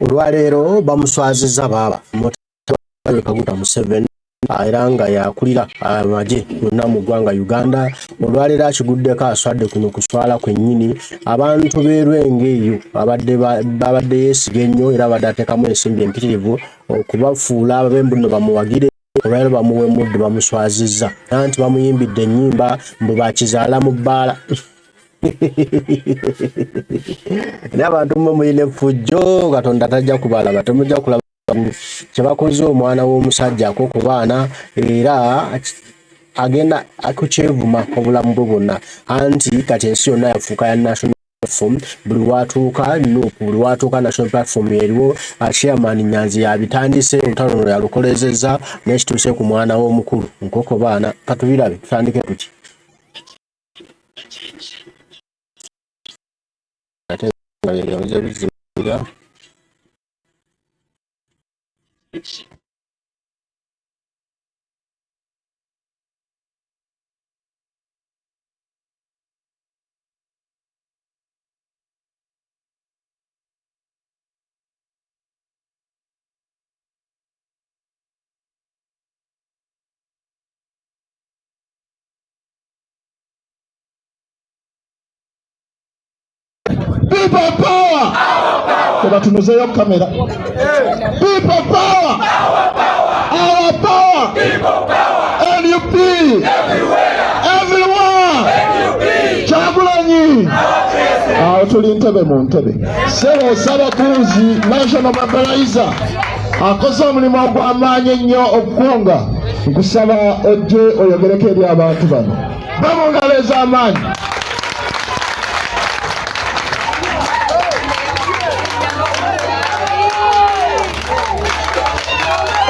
Olwaleero bamuswazizza baaba mutabani Kaguta Museveni era nga yakulira amagye yonna mu ggwanga Uganda. Olwaleero akiguddeko aswadde kuno kuswala kwennyini. Abantu b'e Lwengo eyo abadde babadde yeesiga ennyo era abadde ateekamu ensimbi empitirivu okubafuula ababe mbu nno bamuwagire. Olwaleero bamuwemudde bamuswazizza anti bamuyimbidde ennyimba mbu bakizaala mu bbaala. Naye abantu mmwe mulina effujjo, Katonda tajja kubalaba, temujja kulaba kye bakoze omwana w'omusajja ako ku baana, era agenda akukyevuma obulamu bwe bwonna. Anti kati ensi yonna yafuuka ya National Platform, buli watuuka NUP, buli watuuka National Platform eriwo. Chairman Nyanzi yabitandise, olutalo luno yalukolezezza, naye kituuse ku mwana w'omukulu nkoko baana. Katubirabe, tutandike tuti ate nga People power! Tebatunuzeeyo kamera. People power! Our power! NUP! Everywhere! Kyagulanyi! Awo tuli ntebe mu ntebe. Ssebo Ssabakunzi National Mobilizer akoze omulimu ogw'amaanyi ennyo okukunga, nkusaba ojje oyogereko eri abantu bano. Ba mu ngalo ez'amaanyi.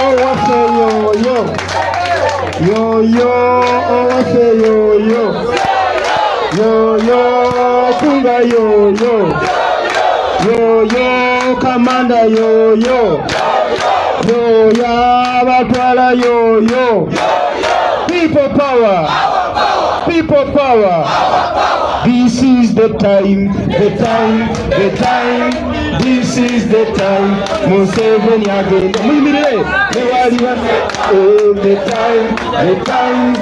Owaffe yoyo yoyo, owaffe yoyo yoyo, kunga yoyo yoyo, kamanda yoyo yoyo, abatwala yoyo. People power, people power. This is the time, the time, the time. This is the time. Museveni agenda. Muyimirire. Newaliba the time, the time.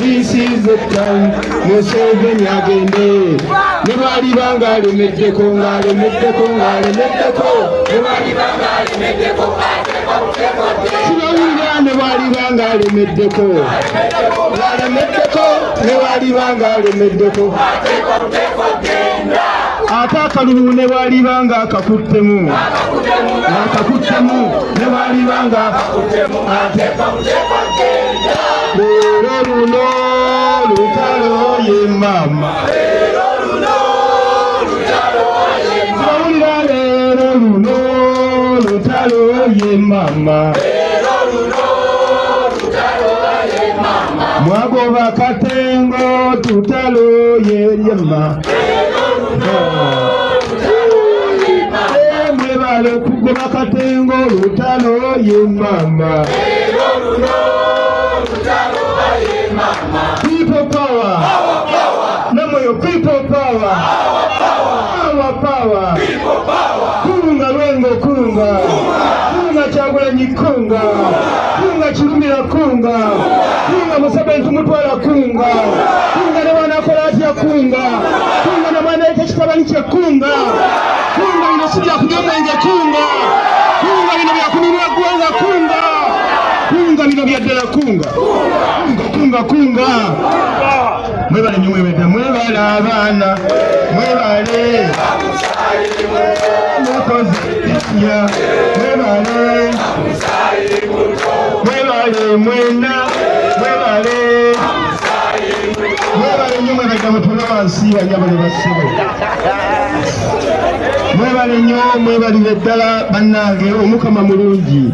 This is the time. Museveni agende. Ne bw'aliba ng'alemeddeko, ng'alemeddeko, ng'alemeddeko. Ne bw'aliba ng'alemeddeko, sibawulira. Ne bw'aliba ng'alemeddeko, ng'alemeddeko, ne bw'aliba ng'alemeddeko, ate akalulu ne bw'aliba ng'akakuttemu, ng'akakuttemu, ne bw'aliba nga ate leero luno lutalo ye maama. Sibawulira. Leero luno lutalo ye maama. Mwagoba Katengo, tutalo yeryema. Mwebale kugoba Katengo, lutalo ye mama. People power, namoyo. People power, our power. Kunga Lwengo, kunga, kunga Kyagulanyi, kunga, kunga Kirumira, kunga, kunga Museveni tumutwala, kunga, kunga ne bwanakola atya, kunga, kunga ne bwanaita kitabani kye, kunga, kunga. Bino si byakunywa mwenge, kunga, kunga. Bino byakununula ggwanga, kunga, kunga. Bino byaddala, kunga, kunga, kunga. Mwebale nnyo, mwebale, mwebale abaana, mwebale mukozi ya, mwebale, mwebale mwena, mwebale, mwebale nnyo, mwebale. Mutule wansi, banyabo ne bassebo. Mwebale nnyo, mwebalire ddala bannange. Omukama mulungi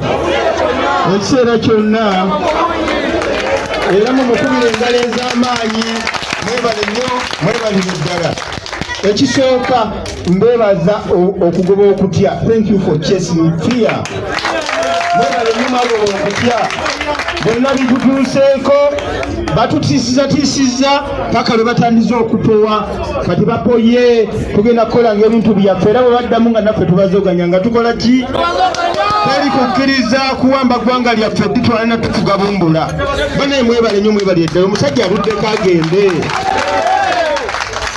ekiseera kyonna, era mumukubira engalo ez'amaanyi. Mwebale nnyo, mwebalire ddala. Ekisooka mbebaza okugoba okutya. Thank you for chasing fear. Mwebale nnyo mwagoba okutya byonna bitutuuseeko, batutiisizatiisiza paka lwe batandise okupowa. Kati bapoye, tugenda kukola ngaebintu byaffe, era bwe baddamu nga naffe tubazoganya nga tukola ki? Teri kukkiriza kuwamba ggwanga lyaffe, ditwala natufuga bumbula. Banaye mwebale nnyo, mwebale eddala. Omusajja aluddeko agende.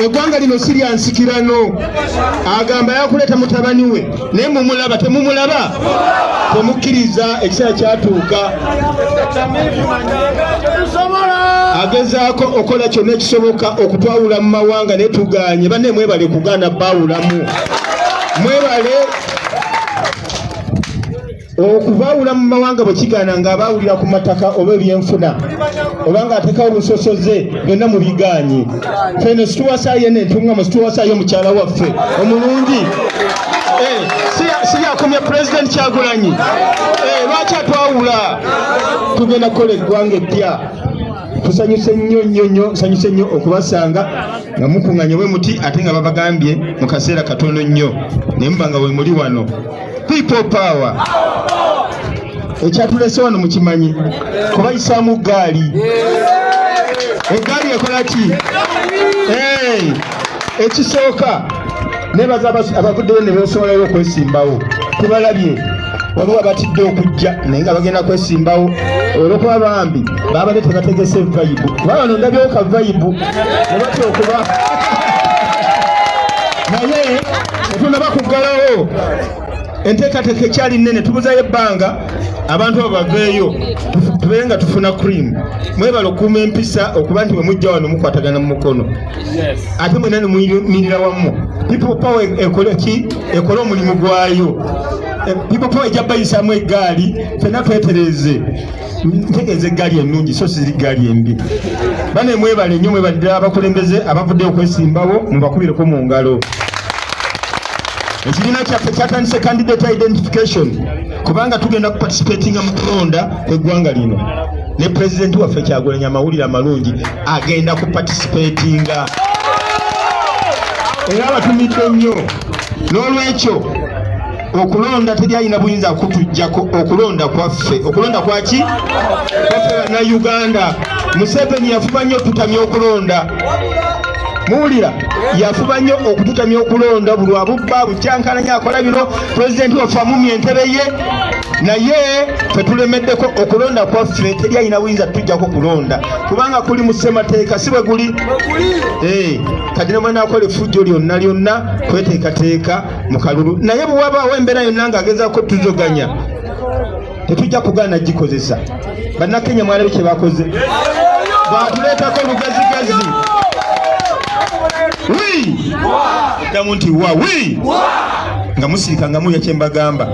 Eggwanga lino si lya nsikirano. Agamba yakuleeta mutabani we, naye mumulaba temumulaba, temukkiriza. Ekiseera kyatuuka, agezaako okola kyonna ekisoboka okutwawula mu mawanga, naye tuganye. Banne mwebale kugaana baawulamu, mwebale okubaawula mu mawanga. Bwe kigaana nga abaawulira ku mataka oba ebyenfuna oba ng'ateekawo obusosoze, byonna mubigaanyi. Feno situwasaayo eno entuŋŋamo, situwasaayo omukyala waffe omulungi. Eh, si yakomya Pulezidenti Kyagulanyi. Eh, lwaki atwawula? Tugenda kukola eggwanga eppya. Tusanyuse nnyo nnyo nnyo, nsanyuse nnyo okubasanga nga mukuŋŋanye bwe muti, ate nga babagambye mu kaseera katono nnyo naye muba nga we muli wano. People power! Ekyatulese wano mukimanyi, kubayisaamu gaali. Egaali ekola ki? Ekisooka nebaza abavuddeyo ne beesowolayo okwesimbawo. Tubalabye, waliwo abatidde okujja naye nga bagenda kwesimbawo olwokuba bambi babadde tebategese vibe. Kuba bano ndabyewo ka vibe ne batya okuba, naye tetunaba kuggalawo, enteekateeka ekyali nnene, tubuzayo ebbanga abantu abo baveeyo, tubeere nga tufuna cream. Mwebale okukuuma empisa, okuba nti bwe mujja wano mukwatagana mu mukono, ate mwena ne muyimirira wamu. People power ekole ki? Ekole omulimu gwayo. People power ejja bayisaamu eggaali, fenna twetereze. Ntegeeza eggaali ennungi, so siziri ggaali embi. Bane mwebale nnyo, mwebale ddala abakulembeze abavuddeyo okwesimbawo, mubakubireko mu ngalo. Ekibiina kyaffe kyatandise candidate identification kubanga tugenda kuparticipatinga mu kulonda kw'eggwanga lino, ne pulezidenti waffe Kyagulanyi, amawulire amalungi, agenda kuparticipatinga era abatumidde nnyo. N'olwekyo okulonda teri alina buyinza kutujjako okulonda kwaffe. Okulonda kwaki? Kwaffe Bannayuganda. Museveni yafuba nnyo okututamya okulonda, muwulira? Yafuba nnyo okututamya okulonda, buli abubba bukyankalanya akola bino, pulezidenti waffe amumya entebe ye, naye fetulemeddeko. Okulonda kwaffe, teri alina buyinza tutujjako kulonda kubanga kuli mu ssemateeka, si bwe guli? Eh, kati ne mwenakola effujjo lyonna lyonna kweteekateeka mu kalulu, naye bwe wabaawo embeera yonna ng'agezaako tuzoganya, tetujja kugaana gikozesa. Bannakenya mwalabe kye bakoze, bwatuleetako olugazigazzi. Wi ddamu nti wa wi nga musirika nga mulya kye mbagamba.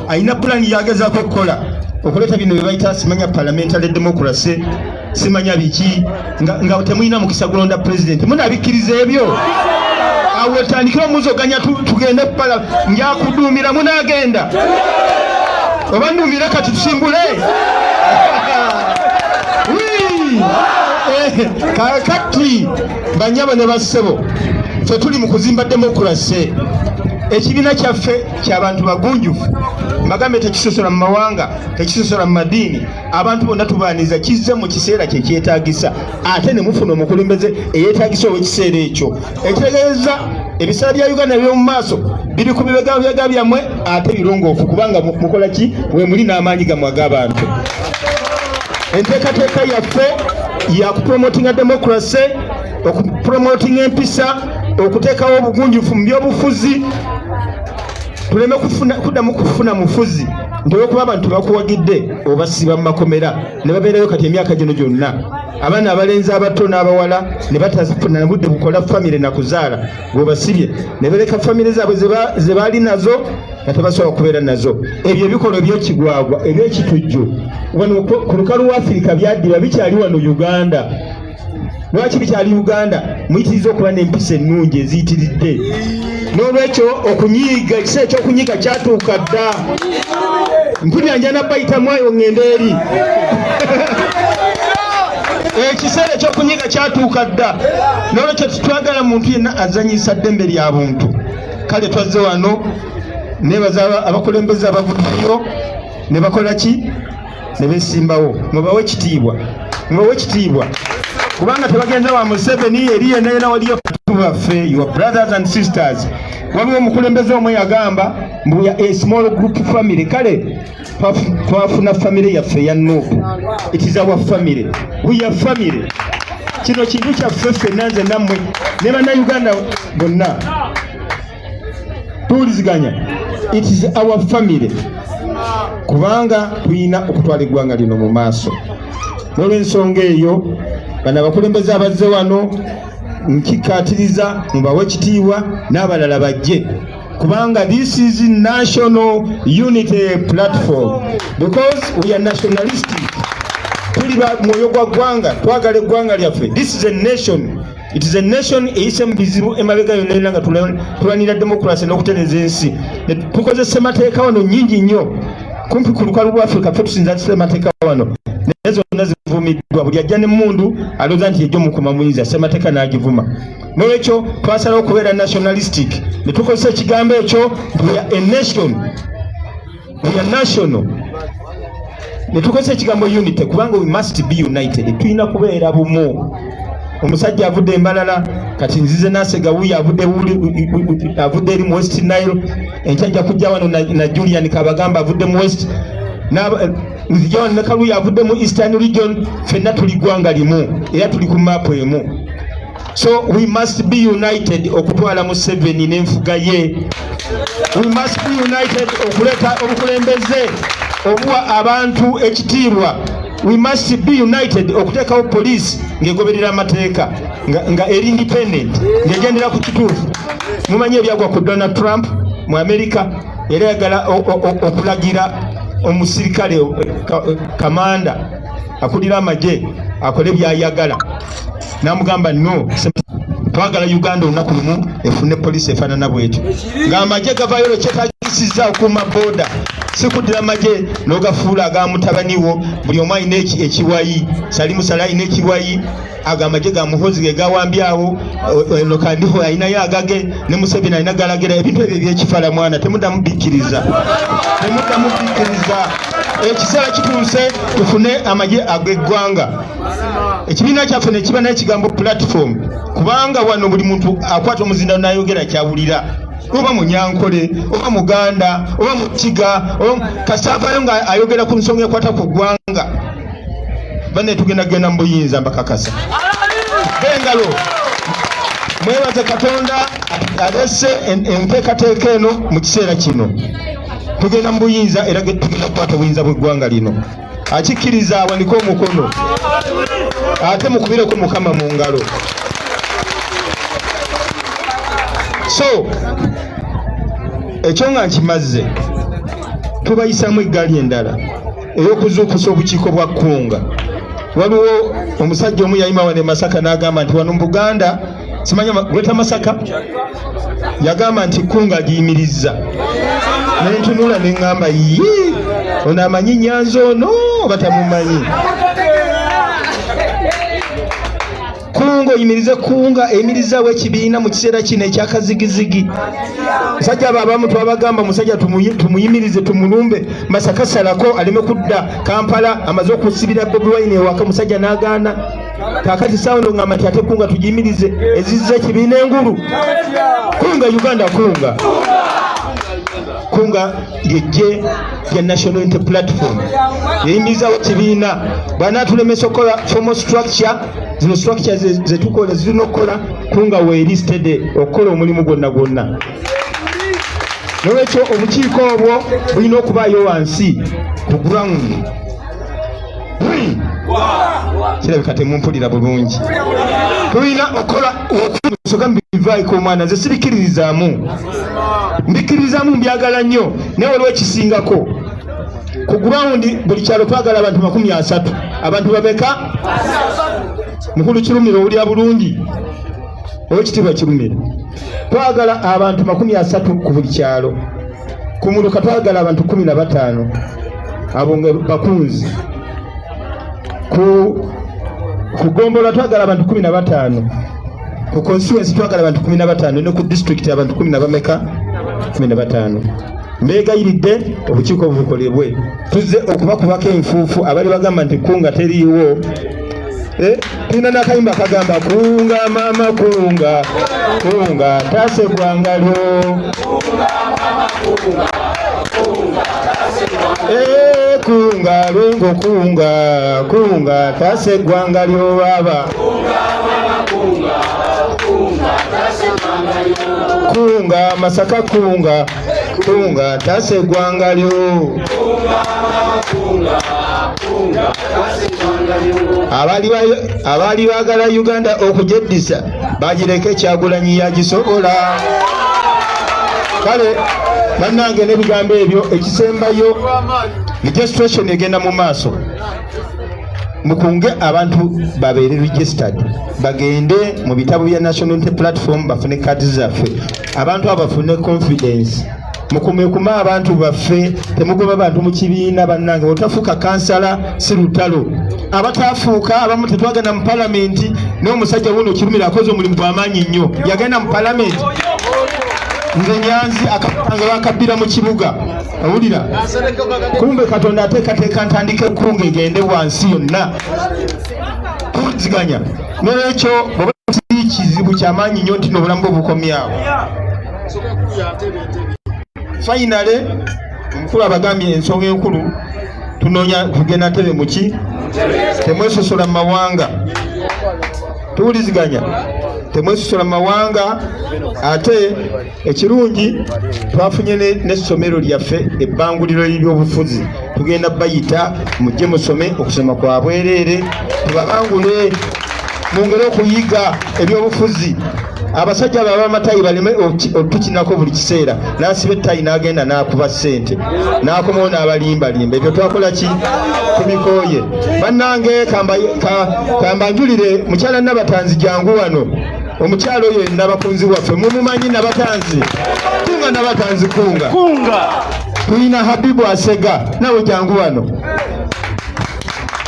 Alina pulaani yagezaako okukola okuleeta bino bye bayita simanya parliamentary democracy, simanya biki, nga temulina mukisa gulonda pulezidenti. Munabikkiriza ebyo? Awo tandikira omuzoganya, tugende kupala njakuduumira. Munagenda oba nduumire? Kati tusimbule. Wii! Eh, kakati banyabo ne bassebo, ffe tuli mu kuzimba demokurasi. Ekibiina kyaffe kyabantu bagunjufu, mbagambe, tekisosola mu mawanga, tekisosola mu madiini, abantu bonna tubaaniza. Kizze mu kiseera kye kyetaagisa, ate ne mufuna omukulembeze eyeetagisa ow'ekiseera ekyo, ekitegeeza ebiseera bya Uganda eby'omu maaso biri ku bibegabega byammwe, ate birongoofu kubanga mukola ki? We muli n'amaanyi gammwe ag'abantu. Enteekateeka yaffe yakupromotinga democracy, okupromotinga empisa, okuteekawo obugunjufu mu byobufuzi, tuleme kuddamu kufuna mufuzi nti olwokuba abantu bakuwagidde obasiba mu makomera ne babeerayo kati emyaka gino gyonna, abaana abalenzi abato n'abawala ne batafuna budde bukola famire na kuzaala, bwebasibye ne baleka famire zaabwe ze baali nazo nga tebasobola kubeera nazo. Ebyo ebikolwa ebyekigwagwa, ebyekitujju wano ku lukalu wa Afirika byaddiba, bikyali wano Uganda. Lwaki bikyali Uganda? Muyitiriza okuba n'empisa ennungi eziyitiridde. N'olwekyo okunyiiga, ekiseera ekyokunyiiga kyatuuka dda. Mpulira njana bayitamu ayo ŋŋende eri. Ekiseera ekyokunyiiga kyatuuka dda, n'olwekyo tetwagala muntu yenna azanyisa ddembe lya buntu. Kale twazze wano, nebaza abakulembeze abavuddeyo. Ne bakola ki? Ne besimbawo. Mubawe ekitiibwa, mubawe ekitiibwa, kubanga tebagenza wa Museveni eri yena yena, waliyo baffe, your brothers and sisters. Waliwo omukulembeze omwe yagamba mbu a small group family. Kale twafuna family yaffe ya NUP. It is our family, we are family. Kino kintu kyaffe ffenna, nze nammwe ne Bannayuganda bonna tuwuliziganya. It is our family, kubanga tulina okutwala eggwanga lino mu maaso. N'olwensonga eyo, bano abakulembeze abazze wano nkikkaatiriza mubawe ekitiibwa, n'abalala bajje, kubanga this is National Unity Platform, because we are nationalistic. Tuli ba mwoyo gwa ggwanga, twagala eggwanga lyaffe. This is a nation, it is a nation eyise mu bizibu emabega yonna yonna nga tulwanira democracy n'okutereza ensi. Ne tukoze ssemateeka wano nnyingi nnyo kumpi ku lukalu lwa Africa. Ffe tusinza ssemateeka wano, naye zonna zivumiddwa. Buli ajja n'emmundu alowooza nti yejjo mukuma muyinza, ssemateeka n'agivuma. Nolwekyo twasalawo okubeera nationalistic ne tukozesa ekigambo ekyo nti we are a nation, we are national, ne tukozesa ekigambo unity, kubanga we must be united. Tulina kubeera bumu. Omusajja avudde embalala, kati nzize nasega wuyo avudde eri mu West Nile. Enkya nja kujja wano na Julian Kabagamba avudde mu West, nzija wano ne Kaluya avudde mu Eastern Region. Ffenna tuli ggwanga limu era tuli ku maapu emu, so we must be united okutwala Museveni n'enfuga ye. We must be united okuleeta obukulembeze obuwa abantu ekitiibwa. We must be united okuteekawo poliisi ng'egoberera amateeka, nga eri independent, ng'egendera ku kituufu. Mumanyi ebyagwa ku Donald Trump mu Amerika, era yagala okulagira omusirikale kamanda akulira amagye akole byayagala, namugamba no. Twagala Uganda olunaku lumu efune poliisi efaanana bwetyo, ng'amagye gavayo lwekyetagisiza okuuma border, si kuddira magye n'ogafuula aga mutabani wo. Buli omu alina ekiwayi. Salimu Sale alina ekiwayi, ago amagye ga Muhozi ge gawambyawo. Eno Kandiho alinayo agage, ne Museveni alina galagira. Ebintu ebyo ebyekifala mwana, temuddamu bikkiriza, temuddamu bikkiriza. Ekiseera kituuse tufune amagye ag'eggwanga. Ekibiina kyaffe ne kiba n'ekigambo platform, kubanga wano buli muntu akwata omuzinda n'ayogera kyawulira, oba Munyankole, oba Muganda, oba Mukiga, kasita avaayo nga ayogera ku nsonga ekwata ku ggwanga. Banne, tugenda genda mu buyinza, mbakakasa bengalo. Mwebaze Katonda alese enteekateeka eno mu kiseera kino. Tugenda mu buyinza era tugenda kukwata obuyinza bw'eggwanga lino. Akikkiriza awanike omukono, ate mukubireko Mukama mu ngalo. So ekyo nga nkimaze, tubayisamu eggaali endala ey'okuzuukusa obukiiko bwa Kkunga. Waliwo omusajja omu yayima wano e Masaka n'agamba nti wano mu Buganda, simanya Greater Masaka, yagamba nti Kkunga agiyimirizza. Nentunula ne ŋŋamba, yi ono amanyi Nyanza ono oba tamumanyi? Kunga oyimirize, kunga eyimirizaawo ekibiina mu kiseera kino ekyakazigizigi. Musajja abo abamu twabagamba, musajja tumuyimirize, tumulumbe Masaka salako aleme kudda Kampala, amaze okusibira Bobi Wine ewaka, musajja n'agaana. Kakati sawa ndo ngamba nti ate kunga tugiyimirize, ezizza ekibiina engulu. Kunga Uganda, kunga, kunga lyejje lya National Unity Platform yeyimirizaawo kibiina. Bw'anaatulemesa okukola formal structure, zino structure zetukola zirina okukola, kunga weeri steady okukola omulimu gwonna gwonna. Nolwekyo obukiiko obwo bulina okubaayo wansi ku ground. Kirabika temumpulira bulungi. Tulina okukola okusoka mubivaiko omwana. Nze sibikiririzaamu, mbikiririzaamu, mbyagala nnyo, naye waliwo ekisingako ku ground. Buli kyalo twagala abantu 30. Abantu babeka? Mukulu Kirumira, owulira bulungi? Owekitiibwa Kirumira, twagala abantu 30 ku buli kyalo. Ku muluka twagala abantu 15, abo nga bakunzi. Ku gombola twagala abantu 15, ku constituency twagala abantu 15, ne ku district abantu kumi na bameka? 15. Mbeegayiridde obukiiko bukolebwe. Tuzze okubakubako enfuufu abali bagamba nti kunga teriiwo. Eh, tulina n'akayimba akagamba kunga maama kunga kunga taasa eggwanga lyo. Eh, kunga lwengo kunga kunga taasa eggwanga lyo baaba. Kunga Masaka kunga kunga taasa eggwanga lyo. Abaali baagala Uganda okugyeddisa bagireke Kyagulanyi yagisobola. Kale bannange n'ebigambo ebyo ekisembayo registration egenda mu maaso. Mukunge abantu babeere registered bagende mu bitabo bya National Unity Platform bafune kaadi zaffe, abantu abo bafune confidence. Mukumekume abantu baffe, temugoba bantu mu kibiina. Bannange, otafuuka kansala si lutalo. Abatafuuka abamu tetwagenda mu palamenti, naye omusajja wuno Kirumira akoze omulimu gw'amaanyi nnyo, yagenda mu palamenti. Nze Nyanzi akakange bakabbira mu kibuga, owulira kumbe Katonda ateekateeka ntandike ekkunga egende wansi yonna tuwuliziganya. Nolwekyo bw'oba si kizibu kyamaanyi nnyo nti n'obulamu bwe bukomyawo. Finally, omukulu abagambye ensonga enkulu, tunoonya kugenda ntebe muki, temwesosola mu mawanga, tuwuliziganya, temwesosola mu mawanga. Ate ekirungi twafunye n'essomero lyaffe ebbanguliro ly'ebyobufuzi, tugenda bayita mujje musome okusoma kwa bwereere, tubabangule mwongere okuyiga ebyobufuzi. Abasajja abo ab'amatayi baleme otukinako buli kiseera, n'asiba ettayi n'agenda n'akuba ssente n'akomawo n'abalimbalimba. Ebyo twakola ki? Tubikooye. Bannange, kambanjulire mukyala Nabatanzi, jangu wano. Omukyala oyo nabakunzi waffe mumumanyi, Nabatanzi kunga, Nabatanzi kunga, kunga. Tulina Habibu Asega, nawe jangu wano.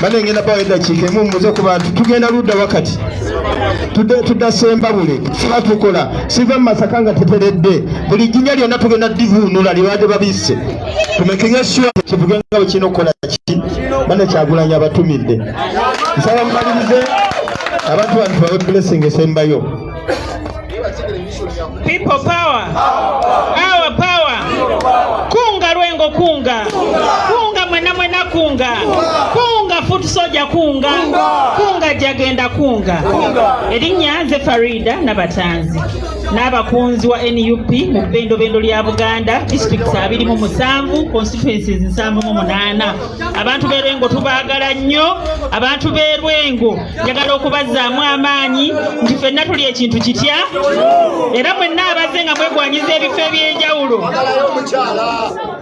Bane ngenda bawa eddakiika emu mmuze ku bantu. Tugenda ludda wakati tudda Sembabule, siba tukola siva mu Masaka nga teteredde. Buli jjinja lyonna tugenda divuunula lyebadde babisse, tumakinge sure kivuge nga bwe kirina okukola ki. Bane Kyagulanyi abatumidde, nsaba mumalirize abantu bano tubawe blessing esembayo. People power. Our power. Kunga Lwengo kunga. Kunga mwena mwena kunga. Kunga foot soldier kunga. Kunga jagenda kunga. Erinnya nze Farida Nabatanzi. N'abakunzi wa NUP mu bbendobendo lya Buganda, districts 27, constituencies 78. Abantu b'e Lwengo tubaagala nnyo. Abantu b'e Lwengo njagala okubazzaamu amaanyi nti ffenna tuli ekintu kitya, era mwenna abazze nga mwegwanyiza ebifo ebyenjawulo.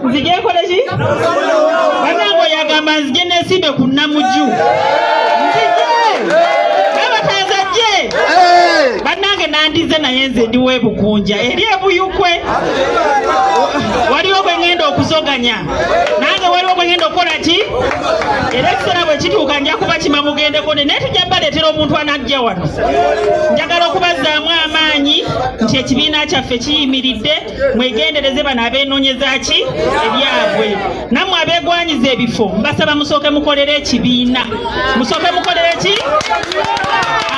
Nzije nkole ki? Bannange, oyo agamba nzije neesimbe ku Namuju, nzije Nabatanzi ajje. Bannange, nandize naye nze ndi weebukunja eri ebuyukwe, waliwo bwe ngenda okuzoganya nange, waliwo bwe ngenda okukola ki, era ekiseera bwe kituuka nja kubakima mugendeko ne naye tujja baleetera omuntu anajja wano. Njagala okubazzaamu amaanyi nti ekibiina kyaffe kiyimiridde. Mwegendereze bano abeenoonyeza ki ebyabwe. Nammwe abeegwanyiza ebifo, mbasaba musooke mukolere ekibiina, musooke mukolere ki?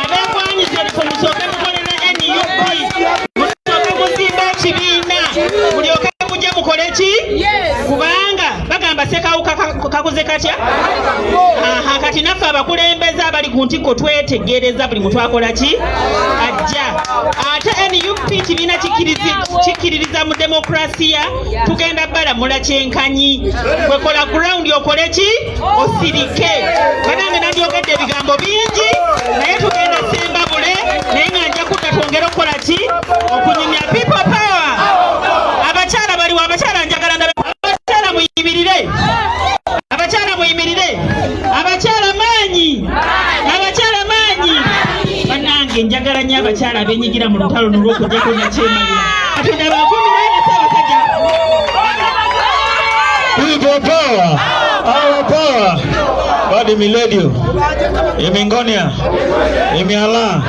Abeegwanyiza ebifo musooke mukolere NUP, musooke muzimbe ekibiina, mulyoke mujje mukole ki, kubanga bagamba sekawuka kakoze katya. Aha, kati naffe abakulembeze abali ku ntikko twetegereza buli muntu akola ki ajja. Ate NUP kibiina kikkiririza mu demokrasiya, tugenda balamula kyenkanyi. Gwekola ground okole ki, osirike. Banange, nandyogedde ebigambo bingi naye tugenda Sembabule, naye nga nja kudda twongere okukola ki, okunyumya. People power! Abakyala baliwo? Abakyala njagala ndabe abakyala, muyimirire. Abakyala muyimirire. Abakyala maanyi, abakyala maanyi. Bannange, njagala nnyo abakyala abenyigira mu lutalo luno olw'okujjako nakyemalira. Katonda bakumi naye nase abasajja. People power! Our power! Badi miledio. Imingonia. Imiala.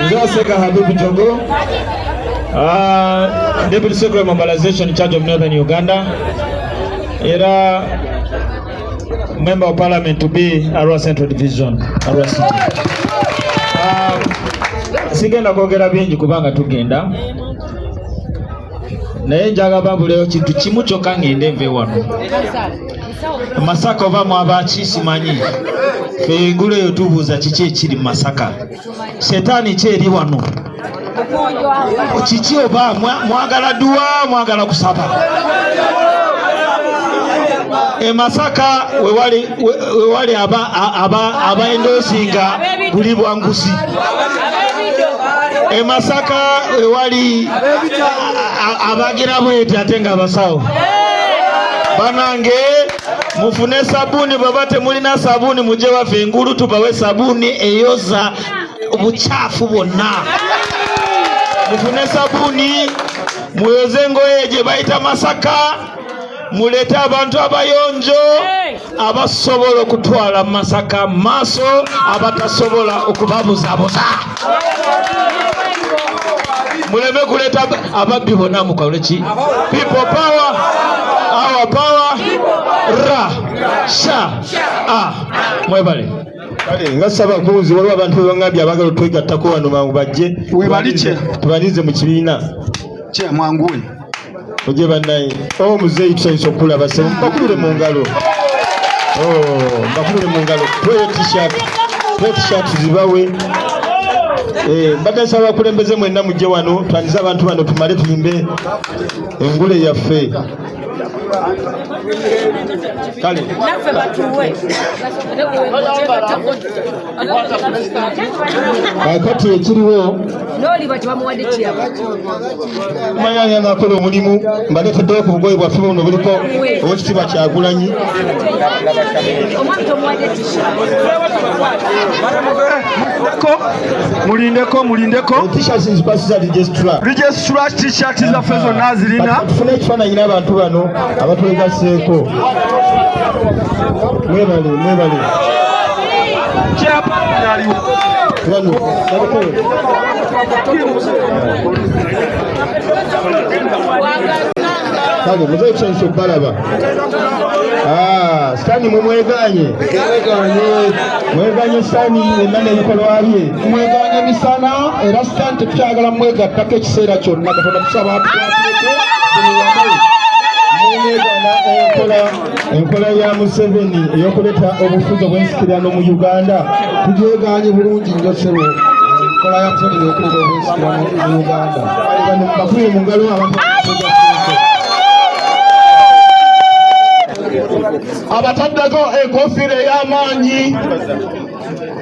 Nzaseka Habibu Jogo. Deputy Secretary Mobilization in charge of Northern Uganda, era Member of Parliament to be Arua Central Division, Arua City. Sigenda kwogera bingi kubanga tugenda, naye njagala babuleyo kintu kimu kyokka ngende nve wano. Masaka oba mwabaki simanyi, ffe engulu eyo tubuuza kiki ekiri mu Masaka, setaani ki eri wano, kiki oba mwagala dduwa, mwagala kusaba. E Masaka wewali aba endosinga buli bwanguzi. E Masaka wewali abagira bweti ate nga abasawo. Banange, mufune sabuni, bweba temulina sabuni mujje waffe engulu tubawe sabuni eyoza obukyafu bwonna. Mufune sabuni muyoze engoye gye bayita Masaka, mulete abantu abayonjo abasobola okutwala Masaka maaso, abatasobola okubabuzabuza. Muleme kuleeta ababbi bonna. Mukole ki? People power, our power, ra sha a mwebale. Kale nga Ssabakunzi, waliwo abantu bebaŋŋambye abaagala otwegattako wano, mangu bajje. Webali kye. Tubanirize mu kibiina. Kye mwanguwe. Ojje bannaye. O muzeeyi, tusanyusa okukulaba ssebo, mbakubire mu ngalo. Oh, mbakubire mu ngalo. Tweyo t-shirt, tweyo t-shirt zibawe. Mbadde nsaba abakulembeze mwenna mujje wano twanirize abantu bano, tumale tuyimbe engule yaffe. Kale. Naffe batuwe. Kakati ekiriwo N'oliba tebamuwadde kiyaba. Manya nakola omulimu, mbaleeteddeyo ku bugoye bwaffe buno buliko Owekitiibwa Kyagulanyi. Omwami tomuwadde t-shirt. Mulindeko, mulindeko. T-shirts nzikwasiza registrar. Registrar t-shirt zaffe zonna zirina. Tufune ekifaananyi n'abantu bano abatwegasseeko. Mwebale, mwebale. Kyapaliwo. Bano baleke. Kale muzeeyi, tusanyusa okubalaba. Ah, sitaani mumweganye, mweganye sitaani yenna n'ebikolwa bye. Mweganye misana, era sitaani tetukyagala mwegattako ekiseera kyonna. Katonda tusaba atukwatireko tumuwamule. Mwegana enkola ya Museveni ey'okuleeta obufuzi obw'ensikirano mu Uganda. Tugyeganye bulungi nnyo ssebo, enkola ya Museveni ey'okuleeta obwensikirano mu Uganda. Kale bano mbakubire mu ngalo abantu. Abataddeko enkofiira ey'amaanyi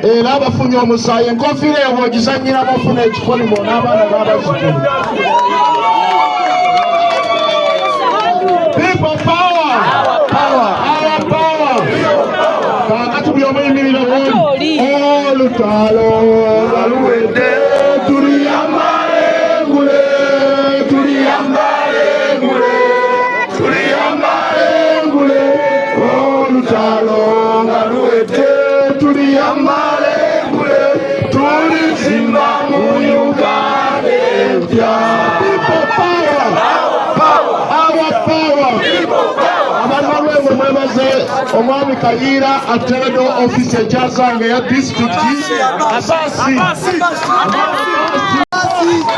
era abafunye omusaayi, enkofiira eyo bw'ogizannyira bafuna ekikolimo n'abaana b'abazzukulu. People power, power, our power. Kaakati buli omu yimirira woli. Olutalo nga luwedde, tuliyambala engule, tuliyambala engule, tuliyambala engule. Olutalo nga luwedde, tuliyambala engule, tulizimba mu Uganda empya. People power, our power. Abanalwengo, mwebaze omwami Kayiira atereddewo ofiisi ekyazanga eya disitulikiti. Abasi.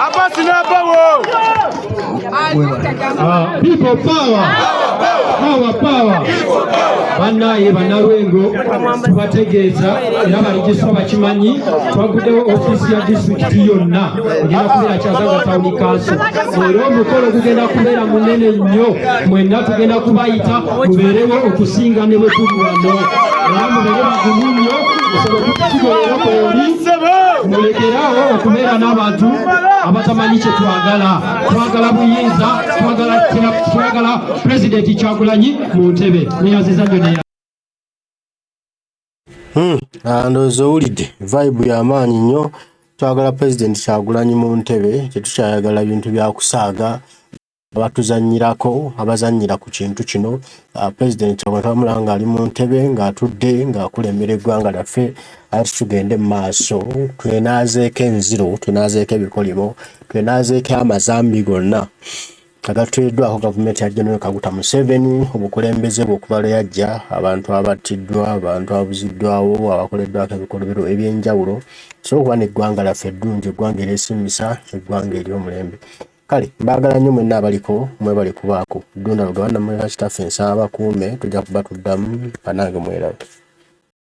Abasi n'abawo. People power, power, power. Bannaye bannalwengo, tubategeeza era baligiswa bakimanyi, twaguddewo ofiisi ya disitulikiti yonna, egenda kubeera Kyazanga Town Council, era omukolo gugenda kubeera munene nnyo. Mwenna tugenda kubayita mubeerewo okusinga ne bwe tuli wano, era mubeere bagumu nnyo musobole okukikolera kweri. Mulekerawo okubeera n'abantu abatamanyi kye twagala. Twagala buyinza, twagala Pulezidenti Kyagulanyi mu ntebe. Neyaziza nnyo neya. Ndowooza owulidde vibe y'amaanyi nnyo. Twagala Pulezidenti Kyagulanyi mu ntebe, tetukyayagala bintu bya kusaaga. Abatuzannyirako, abazannyira ku kintu kino. Pulezidenti Kyagulanyi twamulaba ng'ali mu ntebe, ng'atudde, ng'akulembera eggwanga lyaffe. Ate tugende mu maaso twenaazeeko enziro, twenaazeeko ebikolimo, twenaazeeko amazambi gonna agatuteereddwako gavumenti ya General Kaguta Museveni, obukulembeze bwe okuva lwe yajja, abantu abattiddwa, abantu ababuziddwawo, abakoleddwako ebikolobero eby'enjawulo, tusobole okuba n'eggwanga lyaffe eddungi, eggwanga eryesiimisa, eggwanga ery'omulembe. Kale mbaagala nnyo mwenna abaliko, mwebale kubaako. Ddunda Lugaba nammwe bakitaffe nsaba bakuume, tujja kuba tuddamu, banange mwerabe.